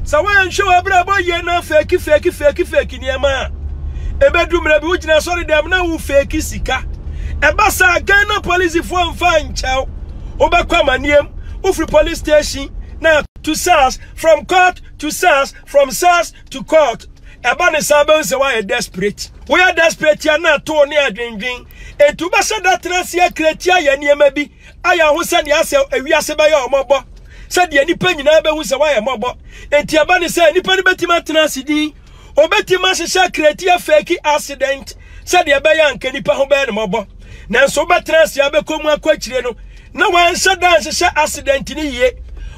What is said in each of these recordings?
Sɛ woanhwɛ w'abrabɔ yie na fake fake fake fake nneɛma a, ɛbɛdu mmerɛ bi wogyina asɔre dɛm na wo fake sika. Ɛba saa Ghana polisifoɔ mfa nkyɛw. Wobɛkɔ amanneɛm, wofiri police station na to SARS, from court to SARS, from SARS to court. Ɛba ne saa bɛhu sɛ woayɛ desperate. Woyɛ desperate a na ato ne adwendwen. Enti wobɛhyɛ da tena ase akreti ayɛ nneɛma bi ayɛ ho sɛ nea asɛ ewiase bɛyɛ ɔmɔbɔ sɛdeɛ nnipa nyinaa bɛhu sɛ woayɛ mmɔbɔ. Enti ɛba ne sɛ nnipa no bɛtumi atena ase din. Obɛtumi ahyehyɛ kreti afɛki accident sɛdeɛ ɛbɛyɛ anka nnipa ho bɛyɛ no mmɔbɔ. Nanso wobɛtena ase abɛkɔ mu akɔ akyire no na wanhyɛ da nhyehyɛ accident no yie.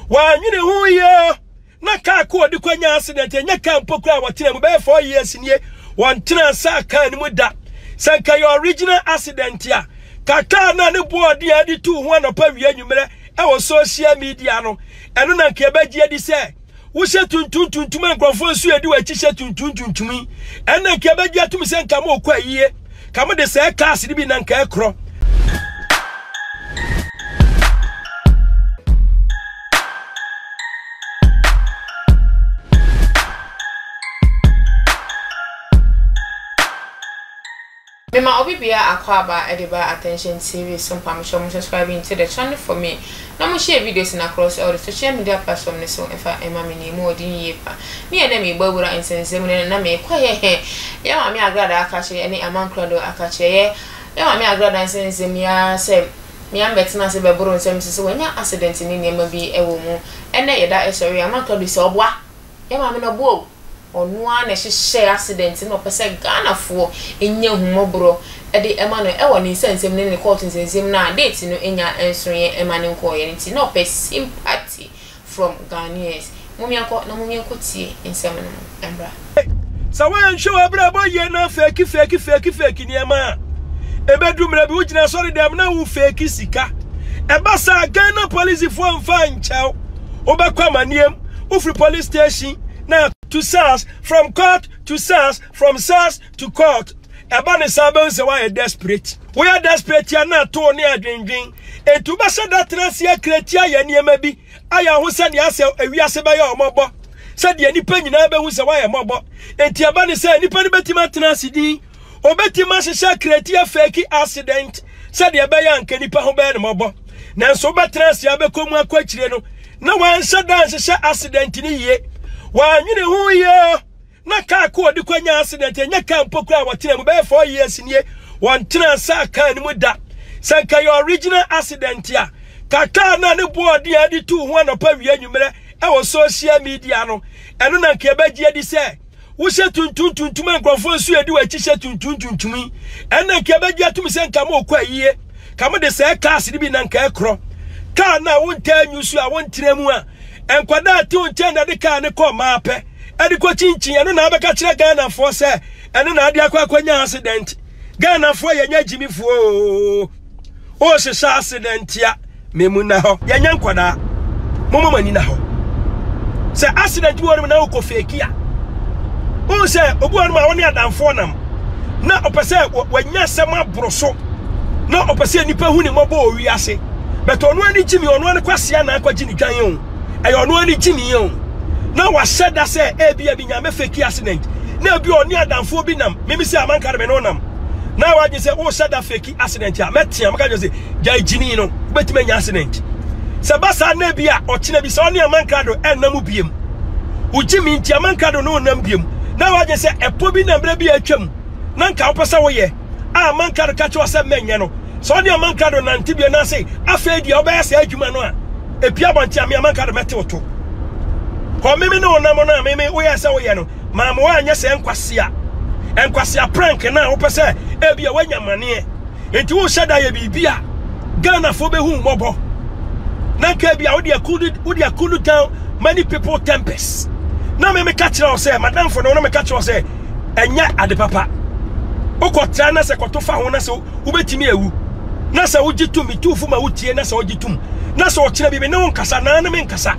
Wannwene ho yie na kaa ko ɔde kɔnya accident ɛnyɛ kaa mpo koraa wɔtena mu bɛyɛ 4 years nie wɔntena saa kaa no mu da. Sɛ nka yɛ original accident a ka kaa no a ne boɔ ɔde a de tuu ho anɔpa wia anwummerɛ ɛwɔ social media no ɛno na nka ɛbɛgye adi sɛ wohyɛ tuntum tuntum a nkurɔfoɔ nso edi w'akyi hyɛ tuntum tuntum yi ɛna nka ɛbɛgye atum sɛ nka mo kɔ ayie ka mo de sɛ cars no bi na nka ɛkorɔ. Mema obi bia akwaaba de ba Attention TV so mpamokyɛw mo subscribe to the channel for me na mo share videos no across all the social media platform no so mfa mma me nea emu ɔden yie pa me yɛ na mebɔ awura nsɛnsɛm mu no na mekɔ yɛ yɛ maame Agrada akakye ne Amankrado akakye yɛ yɛ maame Agrada nsɛnsɛm yi ara sɛ me ambɛtena ase bɛboro nsɛm so sɛ wanya accident ne nneɛma bi wɔ mu ɛnɛ yɛda sɔre Amankrado sɛ ɔboa Yɛ maame no ɔboa o. Ɔno ara na ɛhyehyɛɛ accident no na ɔpɛ sɛ Ghanafoɔ nya ahummɔborɔ de ma no wɔ ne nsɛnsɛm ne ne court nsɛnsɛm no a date no nnya nsoeɛ mma no nkɔeɛ no nti na ɔpɛ sympathy from Ghanaians. Mom yɛnkɔ na mom yɛnkɔ tie nsɛm no mmra. Sɛ woanhwɛ w'abrabɔ yie na fake fake fake fake nneɛma a, ɛbɛdu mmerɛ bi wogyina asɔre dɛm na wo fake sika. Ɛba saa Ghana polisifoɔ mfa nkyɛw. Wobɛkɔ amanneɛm, wofiri police station na to SARS, from court to SARS, from SARS to court. Ɛba ne saa bɛhu sɛ woayɛ desperate. Woyɛ desperate a na ato ne adwendwen. Enti wobɛhyɛ da tena ase akreti ayɛ nneɛma bi ayɛ ho sɛ nea asɛ ewiase bɛyɛ ɔmɔbɔ. Sɛdeɛ nnipa nyinaa bɛhu sɛ woayɛ mmɔbɔ. Enti ɛba ne sɛ nnipa no bɛtumi atena ase din. Obɛtumi ahyehyɛ kreti afɛki accident sɛdeɛ ɛbɛyɛ anka nnipa ho bɛyɛ no mmɔbɔ. Nanso wobɛtena ase abɛkɔ mu akɔ akyire no na wanhyɛ da nhyehyɛ accident no yie. Wannwene ho yie na kaa ko ɔde kɔnya accident ɛnyɛ kaa mpo koraa wɔtena mu bɛyɛ 4 years nie wɔntena saa kaa no mu da. Sɛ nka yɛ original accident a ka kaa no a ne boɔ ɔde a de tuu ho anɔpa wia anwummerɛ ɛwɔ social media no ɛno na nka ɛbɛgye adi sɛ wohyɛ tuntum tuntum a nkurɔfoɔ nso edi w'akyi hyɛ tuntum tuntum yi ɛna nka ɛbɛgye atum sɛ nka mo kɔ ayie ka mo de sɛ cars no bi na nka ɛkorɔ kaa no a wontaa nyu so a wontena mu a nkwadaa te wo nkyɛn na de kaa no kɔ maa pɛ ɛde kɔ kyinkyin ɛno na abɛka kyerɛ Ghanafoɔ sɛ ɛno na ade akɔ akɔnya accident Ghanafoɔ yɛnyɛ gyimifoɔ oo wohyehyɛ accident a memu nna hɔ. Yɛnyɛ nkwadaa. Momma mo ani nna hɔ. Sɛ accident bi wɔ nom na wokɔ fake a, wohu sɛ obi wɔ nom a wɔne adamfoɔ nam na ɔpɛ sɛ wanya asɛm aboro so na ɔpɛ sɛ nnipa hu ne mmɔbɔ wɔ wiase. But ɔno ani gye mi, ɔno ani kwasea na akɔgye ne dwan o. Ɛyɛ ɔno ani gye mi o. Na wahyɛ da sɛ ebi a bi nya mɛ fake accident. Na ebi ɔne adamfoɔ bi nam, mimi sɛ amanka de me no nam. Na wadwen sɛ wohyɛ da fake accident a mɛtea mɛka kyerɛ sɛ gyae gyimi no wobɛtumi anya accident sɛ ba saa na bi a ɔkyena bi sɛ ɔne amankrado ɛnam biem wo gyimi nti amankrado ne wonam biem na wagye sɛ ɛpɔ bi na mmerɛ bi atwam na nka wopɛ sɛ woyɛ a amankrado ka kyerɛ sɛ mɛnyɛ no sɛ ɔne amankrado nante bio na ase afei deɛ wobɛyɛ saa adwuma no a ɛpia abɔnten a me amankrado mɛte wo to kɔ meme ne wonam no a meme woyɛ sɛ woyɛ no maa mo anyɛ sɛ nkwasea nkwasea prank na wopɛ sɛ ebi a wanya maneɛ nti wohyɛ da yɛ biribi a Ghanafoɔ bɛhu mmɔbɔ na nka bi a wode akulu wode akulu down many people tempers na me meka kyerɛ wo sɛ madamfo no na meka kyerɛ wo sɛ ɛnyɛ ade papa wokɔtra na sɛ kɔto fa ho na sɛ wobɛtumi awu na sɛ wogye tom metuufo ma wotie na sɛ wogye tom na sɛ ɔkyena bi me ne wo nkasa na ne me nkasa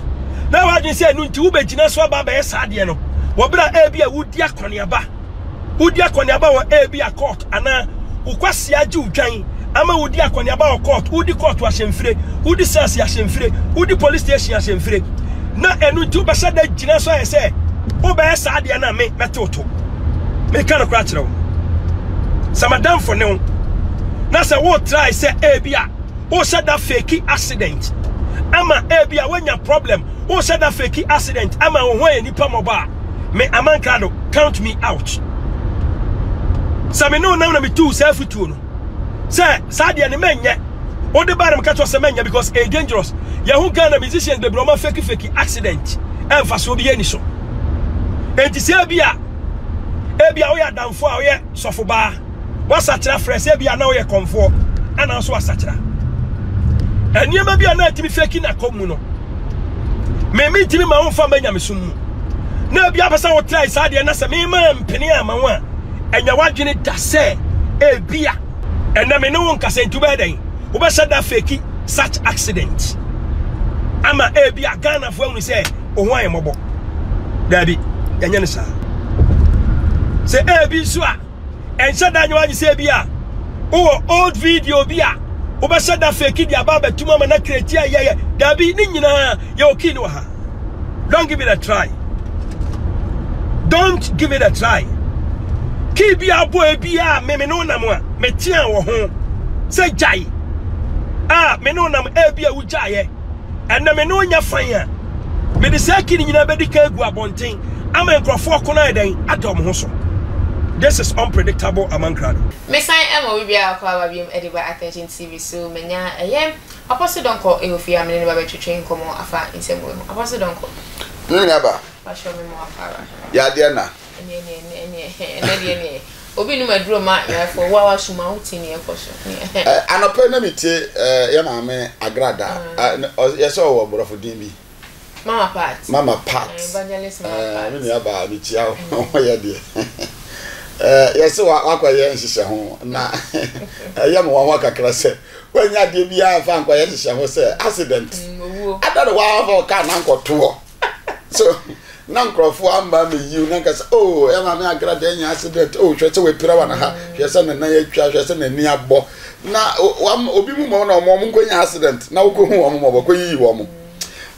na wadwene sɛ ɛno nti wobɛgyina so aba abɛyɛ saa adeɛ no wɔ berɛ a ebi a wodi akɔneaba wodi akɔneaba wɔ ebi a court anaa wokwasia gye wodwan ama wodi akɔneaba wɔ court wodi court ahyɛmfire wodi sɛs ahyɛmfire wodi police station ahyɛmfire. na ɛno nti wobɛhyɛ da gyina so ayɛ sɛ wobɛyɛ saa adeɛ no a me mɛte wo to. Meka no koraa kyerɛ wo. Sɛ madamfo ne wo na sɛ wo try sɛ ebi a wohyɛ da fake accident ama ebi a woanya problem wohyɛ da fake accident ama wo ho ayɛ nipa mmɔbɔ a me amankrado count me out. Sɛ me ne wo nam na metuu saa afutuo no sɛ saa deɛ ne mɛnyɛ wode ba no meka kyerɛ sɛ mɛnyɛ because ɛyɛ dangerous. Yɛho Ghana musicians bebree ɔma fake fake accident ɛmfa so obi ani so. Enti sɛ ebi a ebi a woyɛ adamfo a woyɛ sɔfo baa wasakyera frɛ sɛ ebi a na woyɛ kɔmfoɔ ɛna nso wasakyera nneɛma bi a na atumi fake na kɔ mu no meme ntumi ma womfa mma nyamesom mu na ebi apɛ sɛ wotrae saa deɛ na sɛ mema mpene ama wo a ɛnya w'adwene da sɛ ebi a ɛnɛ me ne wo nkasa nti wobɛyɛ dɛn wobɛhyɛ da fake such accident ama ebi a Ghanafoɔ ahunu sɛ wo ho ayɛ mmɔbɔ daabi yɛnyɛ no saa sɛ ebi nso a ɛnhyɛ da nyɛ w'adwene sɛ ebi a wowɔ old video bi a wobɛhyɛ da fake de aba abɛtum ama na kreti a yɛyɛ daabi ne nyinaa yɛwɔ kii ne wɔ ha. Don't give it a try. Don't give it a try. Kii bi abɔ ebi a me me no nam a me tea wɔ ho sɛ gyae a me no nam ebi a wogyaeɛ ɛnna me no nya fan a mede saa kii no nyinaa bɛdi kan agu abɔnten ama nkurɔfoɔ ko no ayɛ dɛn ada wɔn ho so. This is unpredictable amankrado. Mesan ma obi biara akɔ aba biom de ba Attention TV so manya ɛyɛ Apostle Donkor wɔ fie a me ne no ba bɛtwetwe nkɔmmɔ afa nsɛm wei ho. Apostle Donkor. Me nua ba. Pakyɛ me ma wakɔ aba. Yadeɛ na. Ɛneɛ neɛ ɛneɛ ɛneɛ ɛnɛ deɛ neɛ obi num aduro ma yarefoɔ wo a wasuma wo ti neɛ ɛkɔ so. Anɔpa yi na me tie yɛ maame Agrada yɛ sɛ ɔwɔ borɔfo din bi. Mama Pat. Mama Pat. Evangelist Mama Pat. Me nua baa me kyia wo yɛ deɛ. Yɛ sɛ wakɔ yɛ nhyehyɛ ho na ɛyɛ me nwanwa kakra sɛ wanya adeɛ biara mfa nkɔyɛ nhyehyɛ ho sɛ accident. Ada na wafa ɔkaa na nkɔto hɔ. So na nkurɔfoɔ ama me yiw na nka sɛ oh ɛyɛ maame agra deɛ anya accident oh hwɛ sɛ wapira wɔ ha hwɛ sɛ ne nan atwa hwɛ sɛ n'ani abɔ na obi mu ma na wɔn nkɔnya accident na wokɔhu wɔn mmɔbɔ kɔyiyi wɔn.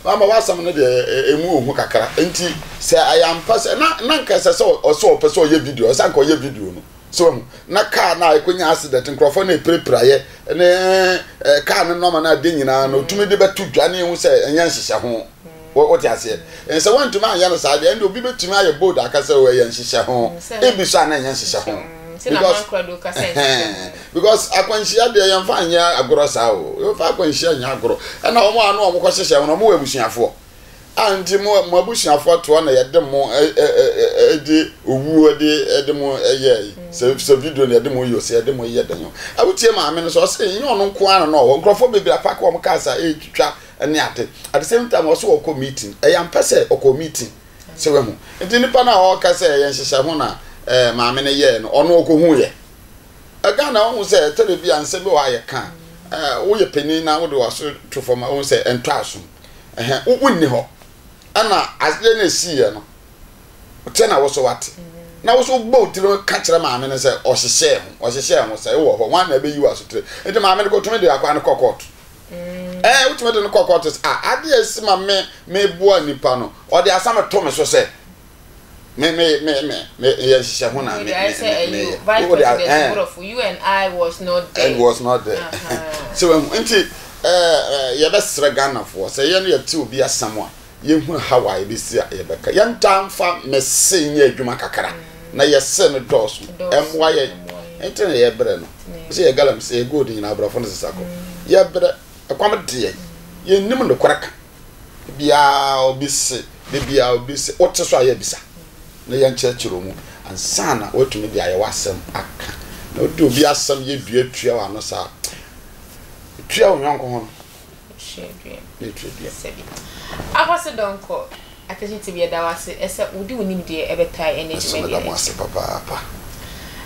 Mama w'asɛm no deɛ emu ohu kakra nti sɛ ɛyɛ ampa sɛ na na nka ɛsɛ sɛ ɔsɛ ɔpɛ sɛ ɔyɛ video ɔsɛ anka ɔyɛ video no so wahu na kaa na ɛkɔnya accident nkurɔfoɔ na ɛpirapiraeɛ ne kaa no nɔma no ade nyinaa no ɔtumi de bɛto dwa ne ehu sɛ ɛnyɛ nhyehyɛ ho wote aseɛ sɛ woantumi anyɛ no saa deɛ ɛnde obi bɛtumi ayɛ bold aka sɛ ɛyɛ nhyehyɛ ho ebi so a na ɛnyɛ nhyehyɛ ho because because akwanhyia deɛ yɛmfa nyɛ agorɔ saa o yɛmfa akwanhyia nyɛ agorɔ ɛna wɔn a no wɔn kɔhyehyɛ wɔn wɔn wɔ abusuafoɔ a nti mo mo abusuafoɔ toɔ na yɛde mo ɛde owuo de ɛde mo ɛyɛ yi sɛ sɛ video na yɛde mo yɛ sɛ yɛde mo yɛ dɛn o ɛwotie maame no sɛ ɔsɛ nyɛ ɔno nko ara na ɔwɔ nkurɔfoɔ bebree apake wɔn cars a ɛretwitwa ɛne ade at the same time ɔsɛ ɔkɔ meeting ɛyɛ ampɛ sɛ ɔkɔ meeting Sɛ wahu. Nti nipa no a ɔreka sɛ ɛyɛ nhyehyɛ ho na ɛɛ maame no yɛɛ no, ɔno ɔkɔhu yɛ. Ghana wohu sɛ ɛtɔ da bi a nsɛm bi wɔ hɔ a yɛka a, ɛɛ woyɛ panin na wode w'aso to fam a wohu sɛ ɛntɔ asom. Ɛhɛn, wo wonni hɔ. Ɛna adeɛ no ɛsiiɛ no, te na wo so wate. Na wo so wobɔ wo tirim ka kyerɛ maame no sɛ ɔhyehyɛɛ ho, ɔhyehyɛɛ ho sɛ wowɔ hɔ, hwan na ɛbɛyi w'asotire. Nti maame no kɔtumi de akwadaa no kɔ kɔɔto. Ɛɛ wotumi de no kɔ kɔɔto sɛ ah adeɛ a esi ma me meboa nipa no ɔde asɛm to me so sɛ me me me me me yɛ nhyehyɛ ho na me me me yɛ. Vice President Borɔfo you and I was not there. And was not there. Sɛ wahu nti ɛɛ yɛbɛsrɛ Ghanafoɔ sɛ yɛn yɛte obi asɛm a yɛhunu how a yɛbɛsi a yɛbɛka yɛntaa mfa mese nyɛ adwuma kakra na yɛse no dɔɔso ɛmmoa yɛn nti na yɛbrɛ no. Sɛ yɛ galamsey, yɛ gold nyinaa aborɔfo no sesa kɔ. Yɛbrɛ, ɛkɔm de yɛn. Yɛnnim nokorɛ ka. Da biara obi se, da biara obi se, wote so a yɛbisa na yɛnkyerɛkyerɛ mu ansa na woatumi de ayɛ w'asɛm aka. Na wode obi asɛm yɛ dua tua w'ano saa, tua wo yɔnko ho no. Na ɛtua dua. Akwaso Donkor. Atɛkyɛ TV yɛda wo ase sɛ wode wo nimdeɛ ɛbɛtae ɛnɛ Nso dwumadie meda no mo ase akyi. papaapa.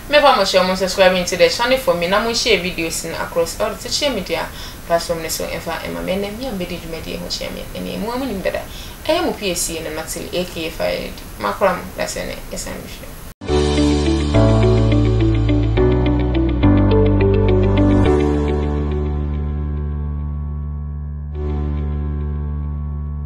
Me pa mo kyɛw mo subscribe into the channel for me na mo share videos no across all the social media platform no so ɛmfa ɛma me ɛnɛ me a mebɛdi dwumadie ho kyea me ɛne mo a mo nim dada ɛyɛ mo PSC Nana Tilly aka Fire Lady makora mo dasɛ ne yɛsan bɛhwɛ.